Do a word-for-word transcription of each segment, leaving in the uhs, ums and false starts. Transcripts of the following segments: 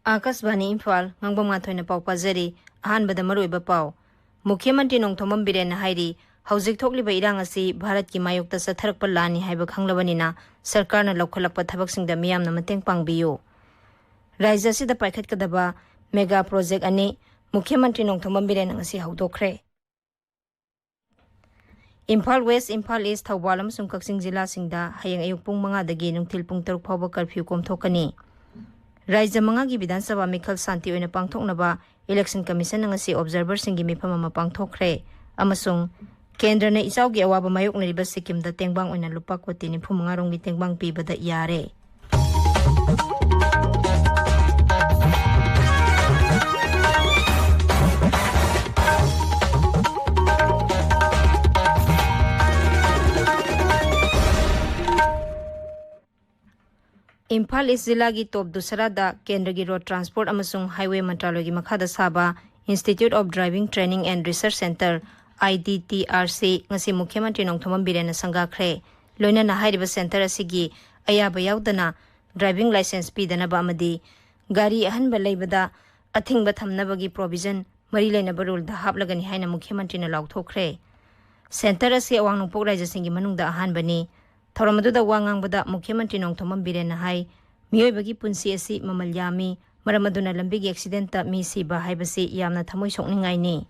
ꯑꯥꯀꯥꯁꯕꯥꯅꯤ ꯏꯝꯐꯥꯜ, ꯉꯥꯡꯕꯝ ꯉꯥꯟꯊꯣꯏꯅ ꯄꯥꯎ ꯄꯥꯖꯔꯤ꯫ ꯑꯍꯥꯟꯕꯗ ꯃꯔꯨꯑꯣꯏꯕ ꯄꯥꯎ꯫ ꯃꯨꯈ꯭ꯌ ꯃꯟꯇ꯭ꯔꯤ ꯅꯣꯡꯊꯣꯝꯕꯝ ꯕꯤꯔꯦꯟꯅ ꯍꯥꯏꯔꯤ, ꯍꯧꯖꯤꯛ ꯊꯣꯛꯂꯤꯕ ꯏꯔꯥꯡ ꯑꯁꯤ ꯚꯥꯔꯠꯀꯤ ꯃꯥꯌꯣꯛꯇ ꯆꯠꯊꯔꯛꯄ ꯂꯥꯟꯅꯤ ꯍꯥꯏꯕ ꯈꯪꯂꯕꯅꯤꯅ ꯁꯔꯀꯥꯔꯅ ꯂꯧꯈꯠꯂꯛꯄ ꯊꯕꯛꯁꯤꯡꯗ ꯃꯤꯌꯥꯝꯅ ꯃꯇꯦꯡ ꯄꯥꯡꯕꯤꯌꯨ꯫ ꯔꯥꯖ꯭ꯌ ꯑꯁꯤꯗ ꯄꯥꯏꯈꯠꯀꯗꯕ ꯃꯦꯒꯥ ꯄ꯭ꯔꯣꯖꯦꯛ ꯑꯅꯤ ꯃꯨꯈ꯭ꯌ ꯃꯟꯇ꯭ꯔꯤ ꯅꯣꯡꯊꯣꯝꯕꯝ ꯕꯤꯔꯦꯟꯅ ꯉꯁꯤ ꯍꯧꯗꯣꯛꯈ꯭ꯔꯦ꯫ ꯏꯝꯐꯥꯜ ꯋꯦꯁ, ꯏꯝꯐꯥꯜ ꯏꯁ, ꯊꯧꯕꯥꯜ ꯑꯃꯁꯨꯡ ꯀꯛꯆꯤꯡ ꯖꯤꯂꯥꯁꯤꯡꯗ ꯍꯌꯦꯡ ꯑꯌꯨꯛ ꯄꯨꯡ ꯃꯉꯥꯗꯒꯤ ꯅꯨꯡꯊꯤꯜ ꯄꯨꯡ ꯇꯔꯨꯛ ꯐꯥꯎꯕ ꯀꯔꯐ꯭ꯌꯨ ꯀꯣꯝꯊꯣꯛꯀꯅꯤ꯫ ꯔꯥꯖ꯭ꯌ ꯃꯉꯥꯒꯤ ꯕꯤꯙꯥꯟ ꯁꯚꯥ ꯃꯤꯈꯜ ꯁꯥꯟꯇꯤ ꯑꯣꯏꯅ ꯄꯥꯡꯊꯣꯛꯅꯕ ꯏꯂꯦꯛꯁꯟ ꯀꯃꯤꯁꯟꯅ ꯉꯁꯤ ꯑꯣꯕꯖꯥꯔꯚꯔꯁꯤꯡꯒꯤ ꯃꯤꯐꯝ ꯑꯃ ꯄꯥꯡꯊꯣꯛꯈ꯭ꯔꯦ ꯑꯃꯁꯨꯡ ꯀꯦꯟꯗ꯭ꯔꯅ ꯏꯆꯥꯎꯒꯤ ꯑꯋꯥꯕ ꯃꯥꯌꯣꯛꯅꯔꯤꯕ ꯁꯤꯛꯀꯤꯝꯗ ꯇꯦꯡꯕꯥꯡ ꯑꯣꯏꯅ ꯂꯨꯄꯥ ꯀꯣꯇꯤ ꯅꯤꯐꯨ ꯃꯉꯥ ꯔꯣꯝꯒꯤ ꯇꯦꯡꯕꯥꯡ ꯄꯤꯕꯗ ꯌꯥꯔꯦ꯫ ꯏꯝꯐꯥꯜ ꯏꯁ ꯖꯤꯂꯥꯒꯤ ꯇꯣꯞ ꯗꯨꯁꯔꯥꯗ ꯀꯦꯟꯗ꯭ꯔꯒꯤ ꯔꯣꯗ ꯇ꯭ꯔꯥꯟꯁꯄꯣꯔꯠ ꯑꯃꯁꯨꯡ ꯍꯥꯏꯋꯦ ꯃꯟꯇ꯭ꯔꯥꯂꯣꯏꯒꯤ ꯃꯈꯥꯗ ꯁꯥꯕ Institute of Driving Training and Research Centre, I D T R C, ꯉꯁꯤ ꯃꯨꯈ꯭ꯌ ꯃꯟꯇ꯭ꯔꯤ ꯅꯣꯡꯊꯣꯝꯕꯝ ꯕꯤꯔꯦꯟꯅ ꯁꯪꯒꯥꯈ꯭ꯔꯦ꯫ ꯂꯣꯏꯅꯅ ꯍꯥꯏꯔꯤꯕ ꯁꯦꯟꯇꯔ ꯑꯁꯤꯒꯤ ꯑꯌꯥꯕ ꯌꯥꯎꯗꯅ ꯗ꯭ꯔꯥꯏꯚꯤꯡ ꯂꯥꯏꯁꯦꯟꯁ ꯄꯤꯗꯅꯕ ꯑꯃꯗꯤ ꯒꯥꯔꯤ ꯑꯍꯟꯕ ꯂꯩꯕꯗ ꯑꯊꯤꯡꯕ ꯊꯝꯅꯕꯒꯤ ꯄ꯭ꯔꯣꯚꯤꯖꯟ ꯃꯔꯤ ꯂꯩꯅꯕ ꯔꯨꯜꯗ ꯍꯥꯞꯂꯒꯅꯤ ꯍꯥꯏꯅ ꯃꯨꯈ꯭ꯌ ꯃꯟꯇ꯭ꯔꯤꯅ ꯂꯥꯎꯊꯣꯛꯈ꯭ꯔꯦ꯫ ꯁꯦꯟꯇꯔ ꯑꯁꯤ ꯑꯋꯥꯡ ꯅꯣꯡꯄꯣꯛ ꯔꯥꯖ꯭ꯌꯁꯤꯡꯒꯤ ꯃꯅꯨꯡꯗ ꯑꯍꯥꯟꯕꯅꯤ꯫ ꯊꯧꯔꯝ ꯑꯗꯨꯗ ꯋꯥ ꯉꯥꯡꯕꯗ ꯃꯨꯈ꯭ꯌ ꯃꯟꯇ꯭ꯔꯤ ꯅꯣꯡꯊꯣꯝꯕꯝ ꯕꯤꯔꯦꯟꯅ ꯍꯥꯏ, ꯃꯤꯑꯣꯏꯕꯒꯤ ꯄꯨꯟꯁꯤ ꯑꯁꯤ ꯃꯃꯜ ꯌꯥꯝꯃꯤ, ꯃꯔꯝ ꯑꯗꯨꯅ ꯂꯝꯕꯤꯒꯤ ꯑꯦꯛꯁꯤꯗꯦꯟꯇ ꯃꯤ ꯁꯤꯕ ꯍꯥꯏꯕꯁꯤ ꯌꯥꯝꯅ ꯊꯃꯣꯏ ꯁꯣꯛꯅꯤꯡꯉꯥꯏꯅꯤ꯫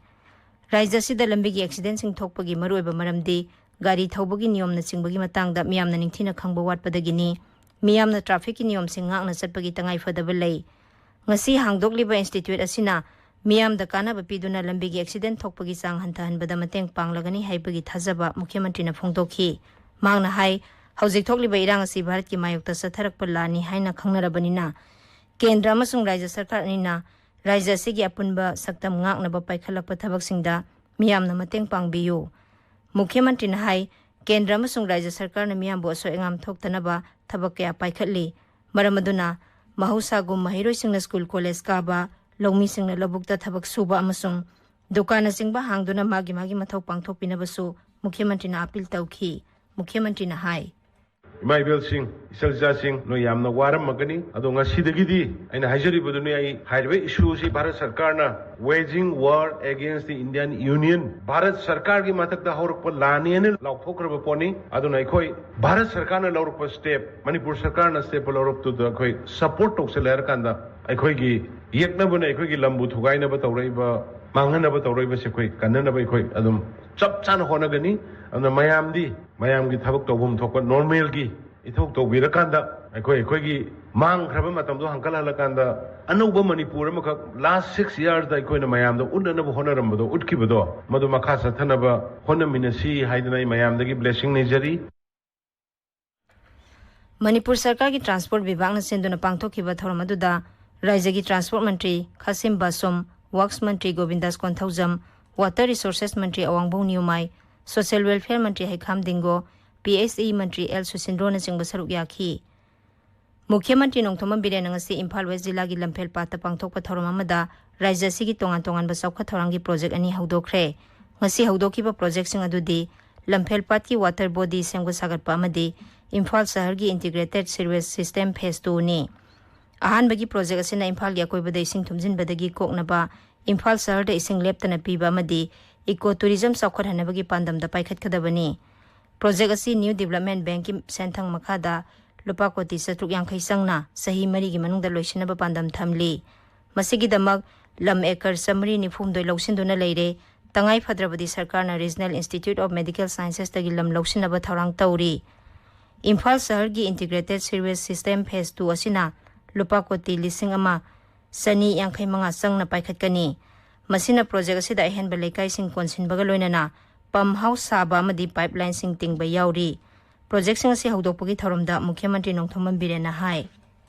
ꯔꯥꯖ꯭ꯌ ꯑꯁꯤꯗ ꯂꯝꯕꯤꯒꯤ ꯑꯦꯛꯁꯤꯗꯦꯟꯁꯤꯡ ꯊꯣꯛꯄꯒꯤ ꯃꯔꯨꯑꯣꯏꯕ ꯃꯔꯝꯗꯤ ꯒꯥꯔꯤ ꯊꯧꯕꯒꯤ ꯅꯤꯌꯣꯝꯅꯆꯤꯡꯕꯒꯤ ꯃꯇꯥꯡꯗ ꯃꯤꯌꯥꯝꯅ ꯅꯤꯡꯊꯤꯅ ꯈꯪꯕ ꯋꯥꯠꯄꯗꯒꯤꯅꯤ꯫ ꯃꯤꯌꯥꯝꯅ ꯇ꯭ꯔꯥꯐꯤꯛꯀꯤ ꯅꯤꯌꯣꯝꯁꯤꯡ ꯉꯥꯛꯅ ꯆꯠꯄꯒꯤ ꯇꯉꯥꯏꯐꯗꯕ ꯂꯩ꯫ ꯉꯁꯤ ꯍꯥꯡꯗꯣꯛꯂꯤꯕ ꯏꯟꯁꯇꯤꯇ꯭ꯌꯨꯠ ꯑꯁꯤꯅ ꯃꯤꯌꯥꯝꯗ ꯀꯥꯟꯅꯕ ꯄꯤꯗꯨꯅ ꯂꯝꯕꯤꯒꯤ ꯑꯦꯛꯁꯤꯗꯦꯟ ꯊꯣꯛꯄꯒꯤ ꯆꯥꯡ ꯍꯟꯊꯍꯟꯕꯗ ꯃꯇꯦꯡ ꯄꯥꯡꯂꯒꯅꯤ ꯍꯥꯏꯕꯒꯤ ꯊꯥꯖꯕ ꯃꯨꯈ꯭ꯌ ꯃꯟꯇ꯭ꯔꯤꯅ ꯐꯣꯡꯗꯣꯛꯈꯤ꯫ ꯃꯍꯥꯛꯅ ꯍꯥꯏ, ꯍꯧꯖꯤꯛ ꯊꯣꯛꯂꯤꯕ ꯏꯔꯥꯡ ꯑꯁꯤ ꯚꯥꯔꯠꯀꯤ ꯃꯥꯌꯣꯛꯇ ꯆꯠꯊꯔꯛꯄ ꯂꯥꯟꯅꯤ ꯍꯥꯏꯅ ꯈꯪꯅꯔꯕꯅꯤꯅ ꯀꯦꯟꯗ꯭ꯔ ꯑꯃꯁꯨꯡ ꯔꯥꯖ꯭ꯌ ꯁꯔꯀꯥꯔ ꯑꯅꯤꯅ ꯔꯥꯖ꯭ꯌ ꯑꯁꯤꯒꯤ ꯑꯄꯨꯟꯕ ꯁꯛꯇꯝ ꯉꯥꯛꯅꯕ ꯄꯥꯏꯈꯠꯂꯛꯄ ꯊꯕꯛꯁꯤꯡꯗ ꯃꯤꯌꯥꯝꯅ ꯃꯇꯦꯡ ꯄꯥꯡꯕꯤꯌꯨ꯫ ꯃꯨꯈ꯭ꯌ ꯃꯟꯇ꯭ꯔꯤꯅ ꯍꯥꯏ, ꯀꯦꯟꯗ꯭ꯔ ꯑꯃꯁꯨꯡ ꯔꯥꯖ꯭ꯌ ꯁꯔꯀꯥꯔꯅ ꯃꯤꯌꯥꯝꯕꯨ ꯑꯁꯣꯏ ꯑꯉꯥꯝ ꯊꯣꯛꯇꯅꯕ ꯊꯕꯛ ꯀꯌꯥ ꯄꯥꯏꯈꯠꯂꯤ꯫ ꯃꯔꯝ ꯑꯗꯨꯅ ꯃꯍꯧꯁꯥꯒꯨꯝ ꯃꯍꯩꯔꯣꯏꯁꯤꯡꯅ ꯁ꯭ꯀꯨꯜ ꯀꯣꯂꯦꯖ ꯀꯥꯕ, ꯂꯧꯃꯤꯁꯤꯡꯅ ꯂꯧꯕꯨꯛꯇ ꯊꯕꯛ ꯁꯨꯕ ꯑꯃꯁꯨꯡ ꯗꯨꯀꯥꯟꯅꯆꯤꯡꯕ ꯍꯥꯡꯗꯨꯅ ꯃꯥꯒꯤ ꯃꯥꯒꯤ ꯃꯊꯧ ꯄꯥꯡꯊꯣꯛꯄꯤꯅꯕꯁꯨ ꯃꯨꯈ꯭ꯌ ꯃꯟꯇ꯭ꯔꯤꯅ ꯑꯥꯄꯤꯜ ꯇꯧꯈꯤ꯫ ꯃꯨꯈ꯭ꯌ ꯃꯟꯇ꯭ꯔꯤꯅ ꯍꯥꯏ, ꯏꯃꯥ ꯏꯕꯦꯜꯁꯤꯡ, ꯏꯆꯜ ꯏꯆꯥꯁꯤꯡ, ꯅꯣꯏ ꯌꯥꯝꯅ ꯋꯥꯔꯝꯃꯒꯅꯤ꯫ ꯑꯗꯣ ꯉꯁꯤꯗꯒꯤꯗꯤ ꯑꯩꯅ ꯍꯥꯏꯖꯔꯤꯕꯗꯨꯅꯤ, ꯑꯩ ꯍꯥꯏꯔꯤꯕ issue ꯁꯤ ꯚꯥꯔꯠ ꯁꯔꯀꯥꯔꯅ waging war against the Indian Union, Bharat ꯁꯔꯀꯥꯔꯒꯤ ꯃꯊꯛꯇ ꯍꯧꯔꯛꯄ ꯂꯥꯟꯅꯦꯅ ꯂꯥꯎꯊꯣꯛꯈ꯭ꯔꯕ ꯄꯣꯠꯅꯤ꯫ ꯑꯗꯨꯅ ꯑꯩꯈꯣꯏ ꯚꯥꯔꯠ ꯁꯔꯀꯥꯔꯅ ꯂꯧꯔꯛꯄ step, ꯃꯅꯤꯄꯨꯔ ꯁꯔꯀꯥꯔꯅ step ꯂꯧꯔꯛꯇꯨꯗ ꯑꯩꯈꯣꯏ support ꯇꯧꯁꯜꯂꯦ ꯍꯥꯏꯔꯀꯥꯟꯗ ꯑꯩꯈꯣꯏꯒꯤ ꯌꯦꯛꯅꯕꯅ ꯑꯩꯈꯣꯏꯒꯤ ꯂꯝꯕꯨ ꯊꯨꯒꯥꯏꯅꯕ ꯇꯧꯔꯛꯏꯕ, ꯃꯥꯡꯍꯟꯅꯕ ꯇꯧꯔꯛꯏꯕꯁꯦ ꯑꯩꯈꯣꯏ ꯀꯟꯅꯅꯕ ꯑꯩꯈꯣꯏ ꯑꯗꯨꯝ ꯆꯞ ꯆꯥꯅ ꯍꯣꯠꯅꯒꯅꯤ꯫ ꯑꯗꯨꯅ ꯃꯌꯥꯝꯗꯤ ꯃꯌꯥꯝꯒꯤ ꯊꯕꯛ ꯇꯧꯐꯝ ꯊꯣꯛꯄ normalꯒꯤ ꯏꯊꯧ ꯇꯧꯕꯤꯔꯀꯥꯟꯗ ꯑꯩꯈꯣꯏ ꯑꯩꯈꯣꯏꯒꯤ ꯃꯥꯡꯈ꯭ꯔꯕ ꯃꯇꯝꯗꯣ ꯍꯟꯀꯠꯍꯜꯂꯀꯥꯟꯗ ꯑꯅꯧꯕ ꯃꯅꯤꯄꯨꯔ ꯑꯃꯈꯛ last six yearsꯗ ꯑꯩꯈꯣꯏꯅ ꯃꯌꯥꯝꯗ ꯎꯠꯅꯅꯕ ꯍꯣꯠꯅꯔꯝꯕꯗꯣ, ꯎꯠꯈꯤꯕꯗꯣ, ꯃꯗꯨ ꯃꯈꯥ ꯆꯠꯊꯅꯕ ꯍꯣꯠꯅꯃꯤꯟꯅꯁꯤ ꯍꯥꯏꯗꯅ ꯑꯩ ꯃꯌꯥꯝꯗꯒꯤ blessing ꯅꯤꯖꯔꯤ꯫ ꯃꯅꯤꯄꯨꯔ ꯁꯔꯀꯥꯔꯒꯤ ꯇ꯭ꯔꯥꯟꯁꯄꯣꯔꯠ ꯕꯤꯚꯥꯒꯅ ꯁꯤꯟꯗꯨꯅ ꯄꯥꯡꯊꯣꯛꯈꯤꯕ ꯊꯧꯔꯝ ꯑꯗꯨꯗ ꯔꯥꯏꯖ꯭ꯌꯒꯤ ꯇ꯭ꯔꯥꯟꯁꯄꯣꯔꯠ ꯃꯟꯇ꯭ꯔꯤ ꯈꯥꯁꯤꯝ ꯕꯥꯁꯨꯝ, ꯋꯥꯔꯛꯁ ꯃꯟꯇ꯭ꯔꯤ ꯒꯣꯕꯤꯟꯗꯥꯁ ꯀꯣꯟꯊꯧꯖꯝ, ꯋꯥꯇꯔ ꯔꯤꯁꯣꯔꯁꯦꯁ ꯃꯟꯇ꯭ꯔꯤ ꯑꯋꯥꯡꯕꯧ ꯅ꯭ꯌꯨꯃꯥꯏ, ꯁꯣꯁꯤꯌꯦꯜ ꯋꯦꯜꯐꯤꯌꯔ ꯃꯟꯇ꯭ꯔꯤ ꯍꯩꯈꯥꯝ ꯗꯤꯡꯒꯣ, ꯄꯤ ꯑꯩꯆ ꯏ ꯃꯟꯇ꯭ꯔꯤ ꯑꯦꯜ ꯁꯨꯁꯤꯟꯗ꯭ꯔꯣꯅꯆꯤꯡꯕ ꯁꯔꯨꯛ ꯌꯥꯈꯤ꯫ ꯃꯨꯈ꯭ꯌ ꯃꯟꯇ꯭ꯔꯤ ꯅꯣꯡꯊꯣꯝꯕꯝ ꯕꯤꯔꯦꯟꯅ ꯉꯁꯤ ꯏꯝꯐꯥꯜ ꯋꯦꯁ ꯖꯤꯂꯥꯒꯤ ꯂꯝꯐꯦꯜ ꯄꯥꯠꯇ ꯄꯥꯡꯊꯣꯛꯄ ꯊꯧꯔꯝ ꯑꯃꯗ ꯔꯥꯏꯖ꯭ꯌ ꯑꯁꯤꯒꯤ ꯇꯣꯉꯥꯟ ꯇꯣꯉꯥꯟꯕ ꯆꯥꯎꯈꯠ ꯊꯧꯔꯥꯡꯒꯤ ꯄ꯭ꯔꯣꯖꯦꯛ ꯑꯅꯤ ꯍꯧꯗꯣꯛꯈ꯭ꯔꯦ꯫ ꯉꯁꯤ ꯍꯧꯗꯣꯛꯈꯤꯕ ꯄ꯭ꯔꯣꯖꯦꯛꯁꯤꯡ ꯑꯗꯨꯗꯤ ꯂꯝꯐꯦꯜ ꯄꯥꯠꯀꯤ ꯋꯥꯇꯔ ꯕꯣꯗꯤ ꯁꯦꯝꯒꯠ ꯁꯥꯒꯠꯄ ꯑꯃꯗꯤ ꯏꯝꯐꯥꯜ ꯁꯍꯔꯒꯤ ꯏꯟꯇꯤꯒ꯭ꯔꯦꯇꯦꯗ ꯁꯤꯋꯦꯖ ꯁꯤꯁꯇꯦꯝ ꯐꯦꯖ ꯇꯨꯅꯤ꯫ ꯑꯍꯥꯟꯕꯒꯤ ꯄ꯭ꯔꯣꯖꯦꯛ ꯑꯁꯤꯅ ꯏꯝꯐꯥꯜꯒꯤ ꯑꯀꯣꯏꯕꯗ ꯏꯁꯤꯡ ꯊꯨꯝꯖꯤꯟꯕꯗꯒꯤ ꯀꯣꯛꯅꯕ, ꯏꯝꯐꯥꯜ ꯁꯍꯔꯗ ꯏꯁꯤꯡ ꯂꯦꯞꯇꯅ ꯄꯤꯕ ꯑꯃꯗꯤ ꯏꯀꯣ ꯇꯨꯔꯤꯖꯝ ꯆꯥꯎꯈꯠꯍꯟꯅꯕꯒꯤ ꯄꯥꯟꯗꯝꯗ ꯄꯥꯏꯈꯠꯀꯗꯕꯅꯤ꯫ ꯄ꯭ꯔꯣꯖꯦꯛ ꯑꯁꯤ ꯅ꯭ꯌꯨ ꯗꯤꯕꯂꯞꯃꯦꯟ ꯕꯦꯡꯛꯀꯤ ꯁꯦꯟꯊꯪ ꯃꯈꯥꯗ ꯂꯨꯄꯥ ꯀꯣꯇꯤ ꯆꯥꯇ꯭ꯔꯨꯛ ꯌꯥꯡꯈꯩ ꯆꯪꯅ ꯆꯍꯤ ꯃꯔꯤꯒꯤ ꯃꯅꯨꯡꯗ ꯂꯣꯏꯁꯤꯟꯅꯕ ꯄꯥꯟꯗꯝ ꯊꯝꯂꯤ꯫ ꯃꯁꯤꯒꯤꯗꯃꯛ ꯂꯝ ꯑꯦꯀꯔ ꯆꯥꯃꯔꯤ ꯅꯤꯐꯨꯍꯨꯝꯗꯣꯏ ꯂꯧꯁꯤꯟꯗꯨꯅ ꯂꯩꯔꯦ꯫ ꯇꯉꯥꯏ ꯐꯗ꯭ꯔꯕꯗꯤ ꯁꯔꯀꯥꯔꯅ Regional Institute of Medical Sciences ꯇꯒꯤ ꯂꯝ ꯂꯧꯁꯤꯟꯅꯕ ꯊꯧꯔꯥꯡ ꯇꯧꯔꯤ꯫ ꯏꯝꯐꯥꯜ ꯁꯍꯔꯒꯤ integrated sewage system phase two ꯑꯁꯤꯅ ꯂꯨꯄꯥ ꯀꯣꯇꯤ ꯂꯤꯁꯤꯡ ꯑꯃ ꯆꯅꯤ ꯌꯥꯡꯈꯩ ꯃꯉꯥ ꯆꯪꯅ ꯄꯥꯏꯈꯠꯀꯅꯤ꯫ ꯃꯁꯤꯅ ꯄ꯭ꯔꯣꯖꯦꯛ ꯑꯁꯤꯗ ꯑꯍꯦꯟꯕ ꯂꯩꯀꯥꯏꯁꯤꯡ ꯀꯣꯟꯁꯤꯟꯕꯒ ꯂꯣꯏꯅꯅ ꯄꯝ ꯍꯥꯎꯁ ꯁꯥꯕ ꯑꯃꯗꯤ ꯄꯥꯏꯞꯂꯥꯏꯟꯁꯤꯡ ꯇꯤꯡꯕ ꯌꯥꯎꯔꯤ꯫ ꯄ꯭ꯔꯣꯖꯦꯛꯁꯤꯡ ꯑꯁꯤ ꯍꯧꯗꯣꯛꯄꯒꯤ ꯊꯧꯔꯝꯗ ꯃꯨꯈ꯭ꯌ ꯃꯟꯇ꯭ꯔꯤ ꯅꯣꯡꯊꯣꯝꯕꯝ ꯕꯤꯔꯦꯟꯅ ꯍꯥꯏ꯫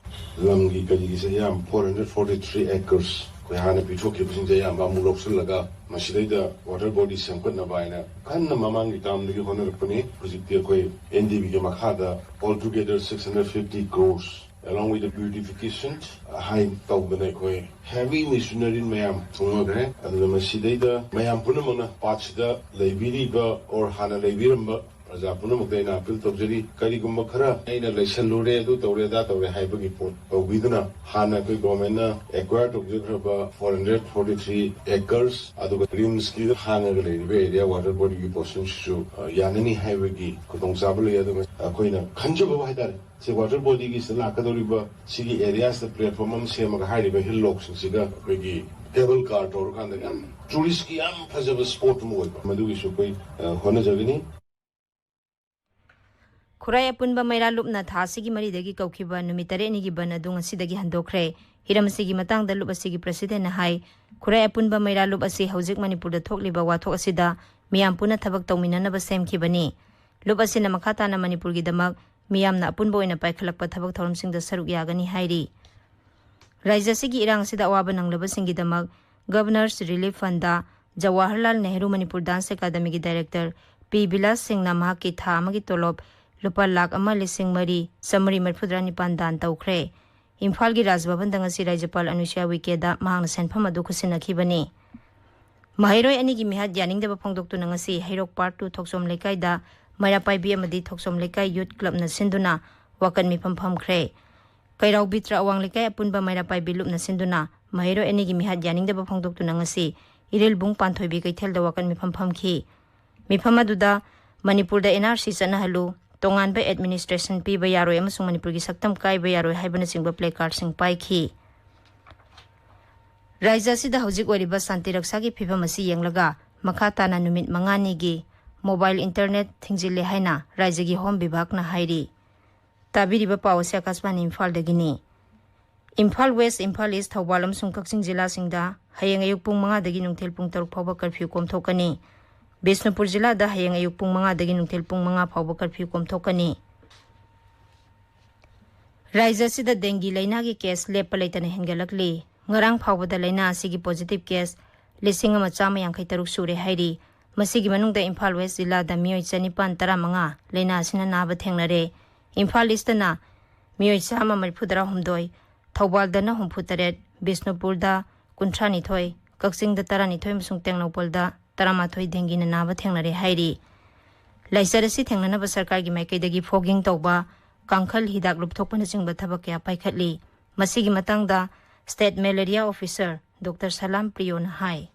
ꯂꯝꯒꯤ ꯀꯔꯤꯒꯤꯁꯦ ꯑꯌꯥꯝꯕ four hundred forty three acres ꯑꯩꯈꯣꯏ ꯍꯥꯟꯅ ꯄꯤꯊꯣꯛꯈꯤꯕꯁꯤꯡꯁꯦ ꯑꯌꯥꯝꯕ ꯑꯃꯨꯛ ꯂꯧꯁꯤꯜꯂꯒ ꯃꯁꯤꯗꯩꯗ ꯋꯥꯇꯔ ꯕꯣꯗꯤ ꯁꯦꯝꯒꯠꯅꯕ ꯍꯥꯏꯅ ꯀꯟꯅ ꯃꯃꯥꯡꯒꯤ ꯇꯥꯝꯗꯒꯤ ꯍꯣꯠꯅꯔꯛꯄꯅꯤ꯫ ꯍꯧꯖꯤꯛꯇꯤ ꯑꯩꯈꯣꯏ ꯑꯦꯟ ꯗꯤ ꯕꯤꯒꯤ ꯃꯈꯥꯗ all together six hundred fifty crores along with the beautification ꯍꯥꯏ ꯇꯧꯗꯅ ꯑꯩꯈꯣꯏ heavy machinery ꯃꯌꯥꯝ ꯊꯨꯡꯉꯈ꯭ꯔꯦ꯫ ꯑꯗꯨꯅ ꯃꯁꯤꯗꯩꯗ ꯃꯌꯥꯝ ꯄꯨꯝꯅꯃꯛꯅ ꯄꯥꯠꯁꯤꯗ ꯂꯩꯕꯤꯔꯤꯕ or ꯍꯥꯟꯅ ꯂꯩꯕꯤꯔꯝꯕ ꯄ꯭ꯔꯖꯥ ꯄꯨꯝꯅꯃꯛꯇ ꯑꯩꯅ ꯑꯄꯤꯜ ꯇꯧꯖꯔꯤ, ꯀꯔꯤꯒꯨꯝꯕ ꯈꯔ ꯑꯩꯅ ꯂꯩꯁꯜꯂꯨꯔꯦ, ꯑꯗꯨ ꯇꯧꯔꯦ, ꯑꯗꯥ ꯇꯧꯔꯦ ꯍꯥꯏꯕꯒꯤ ꯄꯣꯠ ꯇꯧꯕꯤꯗꯨꯅ, ꯍꯥꯟꯅ ꯑꯩꯈꯣꯏ ꯒꯣꯔꯃꯦꯟꯅ ꯑꯦꯀ꯭ꯋꯥꯌꯔ ꯇꯧꯖꯈ꯭ꯔꯕ four hundred forty three acres, ꯑꯗꯨꯒ ꯔꯤꯝꯁꯀꯤ ꯍꯥꯡꯉꯒ ꯂꯩꯔꯤꯕ ꯑꯦꯔꯤꯌꯥ ꯋꯥꯇꯔ ꯕꯣꯗꯤꯒꯤ ꯄꯣꯔꯁꯟꯁꯤꯁꯨ, ꯑ, ꯌꯥꯅꯅꯤ ꯍꯥꯏꯕꯒꯤ ꯈꯨꯗꯣꯡꯆꯥꯕ ꯂꯩ꯫ ꯑꯗꯨꯒ ꯑꯩꯈꯣꯏꯅ ꯈꯟꯖꯕ ꯍꯥꯏꯇꯥꯔꯦ, ꯁꯤ ꯋꯥꯇꯔ ꯕꯣꯗꯤꯒꯤꯁꯤꯗ ꯂꯥꯛꯀꯗꯧꯔꯤꯕ ꯁꯤꯒꯤ ꯑꯦꯔꯤꯌꯥꯁꯤꯗ ꯄ꯭ꯂꯦꯠꯐꯣꯝ ꯑꯃ ꯁꯦꯝꯃꯒ ꯍꯥꯏꯔꯤꯕ ꯍꯤꯜ ꯂꯣꯛꯁꯤꯡꯁꯤꯒ ꯑꯩꯈꯣꯏꯒꯤ ꯀꯦꯕꯜ ꯀꯥꯔ ꯇꯧꯔꯀꯥꯟꯗ ꯌꯥꯝ ꯇꯨꯔꯤꯁꯀꯤ ꯌꯥꯝ ꯐꯖꯕ ꯁ꯭ꯄꯣꯠ ꯑꯃ ꯑꯣꯏꯕ, ꯃꯗꯨꯒꯤꯁꯨ ꯑꯩꯈꯣꯏ, ꯑ, ꯍꯣꯠꯅꯖꯒꯅꯤ꯫ ꯈꯨꯔꯥꯏ ꯑꯄꯨꯟꯕ ꯃꯩꯔꯥ ꯂꯨꯞꯅ ꯊꯥ ꯑꯁꯤꯒꯤ ꯃꯔꯤꯗꯒꯤ ꯀꯧꯈꯤꯕ ꯅꯨꯃꯤꯠ ꯇꯔꯦꯠꯅꯤꯒꯤ ꯕꯟ ꯑꯗꯨ ꯉꯁꯤꯗꯒꯤ ꯍꯟꯗꯣꯛꯈ꯭ꯔꯦ꯫ ꯍꯤꯔꯝ ꯑꯁꯤꯒꯤ ꯃꯇꯥꯡꯗ ꯂꯨꯞ ꯑꯁꯤꯒꯤ ꯄ꯭ꯔꯁꯤꯗꯦꯟꯅ ꯍꯥꯏ, ꯈꯨꯔꯥꯏ ꯑꯄꯨꯟꯕ ꯃꯩꯔꯥ ꯂꯨꯞ ꯑꯁꯤ ꯍꯧꯖꯤꯛ ꯃꯅꯤꯄꯨꯔꯗ ꯊꯣꯛꯂꯤꯕ ꯋꯥꯊꯣꯛ ꯑꯁꯤꯗ ꯃꯤꯌꯥꯝ ꯄꯨꯟꯅ ꯊꯕꯛ ꯇꯧꯃꯤꯟꯅꯅꯕ ꯁꯦꯝꯈꯤꯕꯅꯤ꯫ ꯂꯨꯞ ꯑꯁꯤꯅ ꯃꯈꯥ ꯇꯥꯅ ꯃꯅꯤꯄꯨꯔꯒꯤꯗꯃꯛ ꯃꯤꯌꯥꯝꯅ ꯑꯄꯨꯟꯕ ꯑꯣꯏꯅ ꯄꯥꯏꯈꯠꯂꯛꯄ ꯊꯕꯛ ꯊꯧꯔꯝꯁꯤꯡꯗ ꯁꯔꯨꯛ ꯌꯥꯒꯅꯤ ꯍꯥꯏꯔꯤ꯫ ꯔꯥꯖ꯭ꯌ ꯑꯁꯤꯒꯤ ꯏꯔꯥꯡ ꯑꯁꯤꯗ ꯑꯋꯥꯕ ꯅꯪꯂꯕꯁꯤꯡꯒꯤꯗꯃꯛ Governor's Relief Fund Jawaharlal Nehru Manipur dance ꯑꯦꯀꯥꯗꯃꯤꯒꯤ ꯗꯥꯏꯔꯦꯛꯇꯔ ꯄꯤ ꯕꯤꯂꯥꯁ ꯁꯤꯡꯅ ꯃꯍꯥꯛꯀꯤ ꯊꯥ ꯑꯃꯒꯤ ꯇꯣꯂꯣꯞ ꯂꯨꯄꯥ ꯂꯥꯈ ꯑꯃ ꯂꯤꯁꯤꯡ ꯃꯔꯤ ꯆꯥꯃꯔꯤ ꯃꯔꯤꯐꯨꯇꯔꯥ ꯅꯤꯄꯥꯟ ꯗꯥꯟ ꯇꯧꯈ꯭ꯔꯦ꯫ ꯏꯝꯐꯥꯜꯒꯤ ꯔꯥꯖ ꯚꯕꯟꯗ ꯉꯁꯤ ꯔꯥꯖ꯭ꯌꯄꯥꯜ ꯑꯅꯨꯁ꯭ꯌꯥ ꯎꯏꯀꯦꯗ ꯃꯍꯥꯛꯅ ꯁꯦꯟꯐꯝ ꯑꯗꯨ ꯈꯨꯠꯁꯤꯟꯅꯈꯤꯕꯅꯤ꯫ ꯃꯍꯩꯔꯣꯏ ꯑꯅꯤꯒꯤ ꯃꯤꯍꯥꯠ ꯌꯥꯅꯤꯡꯗꯕ ꯐꯣꯡꯗꯣꯛꯇꯨꯅ ꯉꯁꯤ ꯍꯩꯔꯣꯛ ꯄꯥꯔꯠ ꯇꯨ ꯊꯣꯛꯆꯣꯝ ꯂꯩꯀꯥꯏꯗ ꯃꯩꯔꯥ ꯄꯥꯏꯕꯤ ꯑꯃꯗꯤ ꯊꯣꯛꯆꯣꯝ ꯂꯩꯀꯥꯏ ꯌꯨꯠ ꯀ꯭ꯂꯕꯅ ꯁꯤꯟꯗꯨꯅ ꯋꯥꯀꯠ ꯃꯤꯐꯝ ꯐꯝꯈ꯭ꯔꯦ꯫ ꯀꯩꯔꯥꯎ ꯕꯤꯇ꯭ꯔ ꯑꯋꯥꯡ ꯂꯩꯀꯥꯏ ꯑꯄꯨꯟꯕ ꯃꯩꯔꯥ ꯄꯥꯏꯕꯤ ꯂꯨꯞꯅ ꯁꯤꯟꯗꯨꯅ ꯃꯍꯩꯔꯣꯏ ꯑꯅꯤꯒꯤ ꯃꯤꯍꯥꯠ ꯌꯥꯅꯤꯡꯗꯕ ꯐꯣꯡꯗꯣꯛꯇꯨꯅ ꯉꯁꯤ ꯏꯔꯤꯜꯕꯨꯡ ꯄꯥꯟꯊꯣꯏꯕꯤ ꯀꯩꯊꯦꯜꯗ ꯋꯥꯀꯠ ꯃꯤꯐꯝ ꯐꯝꯈꯤ꯫ ꯃꯤꯐꯝ ꯑꯗꯨꯗ ꯃꯅꯤꯄꯨꯔꯗ ꯑꯦꯟ ꯑꯥꯔ ꯁꯤ ꯆꯠꯅꯍꯜꯂꯨ, ꯇꯣꯉꯥꯟꯕ ꯑꯦꯗꯃꯤꯅꯤꯁꯇ꯭ꯔꯦꯁꯟ ꯄꯤꯕ ꯌꯥꯔꯣꯏ ꯑꯃꯁꯨꯡ ꯃꯅꯤꯄꯨꯔꯒꯤ ꯁꯛꯇꯝ ꯀꯥꯏꯕ ꯌꯥꯔꯣꯏ ꯍꯥꯏꯕꯅꯆꯤꯡꯕ ꯄ꯭ꯂꯦ ꯀꯥꯔꯗꯁꯤꯡ ꯄꯥꯏꯈꯤ꯫ ꯔꯥꯖ꯭ꯌ ꯑꯁꯤꯗ ꯍꯧꯖꯤꯛ ꯑꯣꯏꯔꯤꯕ ꯁꯥꯟꯇꯤ ꯔꯛꯁꯥꯒꯤ ꯐꯤꯕꯝ ꯑꯁꯤ ꯌꯦꯡꯂꯒ ꯃꯈꯥ ꯇꯥꯅ ꯅꯨꯃꯤꯠ ꯃꯉꯥꯅꯤꯒꯤ ꯃꯣꯕꯥꯏꯜ ꯏꯟꯇꯔꯅꯦꯠ ꯊꯤꯡꯖꯤꯜꯂꯦ ꯍꯥꯏꯅ ꯔꯥꯖ꯭ꯌꯒꯤ ꯍꯣꯝ ꯕꯤꯚꯥꯒꯅ ꯍꯥꯏꯔꯤ꯫ ꯇꯥꯕꯤꯔꯤꯕ ꯄꯥꯎ ꯑꯁꯤ ꯑꯀꯥꯁꯕꯥꯅꯤ ꯏꯝꯐꯥꯜꯗꯒꯤꯅꯤ꯫ ꯏꯝꯐꯥꯜ ꯋꯦꯁ, ꯏꯝꯐꯥꯜ ꯏꯁ, ꯊꯧꯕꯥꯜ ꯑꯃꯁꯨꯡ ꯀꯛꯆꯤꯡ ꯖꯤꯂꯥꯁꯤꯡꯗ ꯍꯌꯦꯡ ꯑꯌꯨꯛ ꯄꯨꯡ ꯃꯉꯥꯗꯒꯤ ꯅꯨꯡꯊꯤꯜ ꯄꯨꯡ ꯇꯔꯨꯛ ꯐꯥꯎꯕ ꯀꯔꯐ꯭ꯌꯨ ꯀꯣꯝꯊꯣꯛꯀꯅꯤ꯫ ꯕꯤꯁꯅꯨꯄꯨꯔ ꯖꯤꯂꯥꯗ ꯍꯌꯦꯡ ꯑꯌꯨꯛ ꯄꯨꯡ ꯃꯉꯥꯗꯒꯤ ꯅꯨꯡꯊꯤꯜ ꯄꯨꯡ ꯃꯉꯥ ꯐꯥꯎꯕ ꯀꯔꯐ꯭ꯌꯨ ꯀꯣꯝꯊꯣꯛꯀꯅꯤ꯫ ꯔꯥꯖ꯭ꯌ ꯑꯁꯤꯗ ꯗꯦꯡꯒꯤ ꯂꯥꯏꯅꯥꯒꯤ ꯀꯦꯁ ꯂꯦꯞꯄ ꯂꯩꯇꯅ ꯍꯦꯟꯒꯠꯂꯛꯂꯤ꯫ ꯉꯔꯥꯡ ꯐꯥꯎꯕꯗ ꯂꯥꯏꯅꯥ ꯑꯁꯤꯒꯤ ꯄꯣꯖꯤꯇꯤꯚ ꯀꯦꯁ ꯂꯤꯁꯤꯡ ꯑꯃ ꯆꯥꯝꯃ ꯌꯥꯡꯈꯩ ꯇꯔꯨꯛ ꯁꯨꯔꯦ ꯍꯥꯏꯔꯤ꯫ ꯃꯁꯤꯒꯤ ꯃꯅꯨꯡꯗ ꯏꯝꯐꯥꯜ ꯋꯦꯁ ꯖꯤꯂꯥꯗ ꯃꯤꯑꯣꯏ ꯆꯅꯤꯄꯥꯟ ꯇꯔꯥꯃꯉꯥ ꯂꯥꯏꯅꯥ ꯑꯁꯤꯅ ꯅꯥꯕ ꯊꯦꯡꯅꯔꯦ꯫ ꯏꯝꯐꯥꯜ ꯏꯁꯇꯅ ꯃꯤꯑꯣꯏ ꯆꯥꯝꯃ ꯃꯔꯤꯐꯨ ꯇꯔꯥꯍꯨꯝꯗꯣꯏ, ꯊꯧꯕꯥꯜꯗꯅ ꯍꯨꯝꯐꯨ ꯇꯔꯦꯠ, ꯕꯤꯁꯅꯨꯄꯨꯔꯗ ꯀꯨꯟꯊ꯭ꯔꯥ ꯅꯤꯊꯣꯏ, ꯀꯛꯆꯤꯡꯗ ꯇꯔꯥꯅꯤꯊꯣꯏ ꯑꯃꯁꯨꯡ ꯇꯦꯡꯅꯧꯄꯜꯗ ꯇꯔꯥꯃꯥꯊꯣꯏ ꯗꯦꯡꯒꯤꯅ ꯅꯥꯕ ꯊꯦꯡꯅꯔꯦ ꯍꯥꯏꯔꯤ꯫ ꯂꯥꯏꯆꯠ ꯑꯁꯤ ꯊꯦꯡꯅꯅꯕ ꯁꯔꯀꯥꯔꯒꯤ ꯃꯥꯏꯀꯩꯗꯒꯤ ꯐꯣꯒꯤꯡ ꯇꯧꯕ, ꯀꯥꯡꯈꯜ ꯍꯤꯗꯥꯛ ꯂꯨꯞꯊꯣꯛꯄꯅꯆꯤꯡꯕ ꯊꯕꯛ ꯀꯌꯥ ꯄꯥꯏꯈꯠꯂꯤ꯫ ꯃꯁꯤꯒꯤ ꯃꯇꯥꯡꯗ State Malaria Officer Doctor ꯁꯂꯥꯝ ꯄ꯭ꯔꯤꯌꯣꯅ ꯍꯥꯏ꯫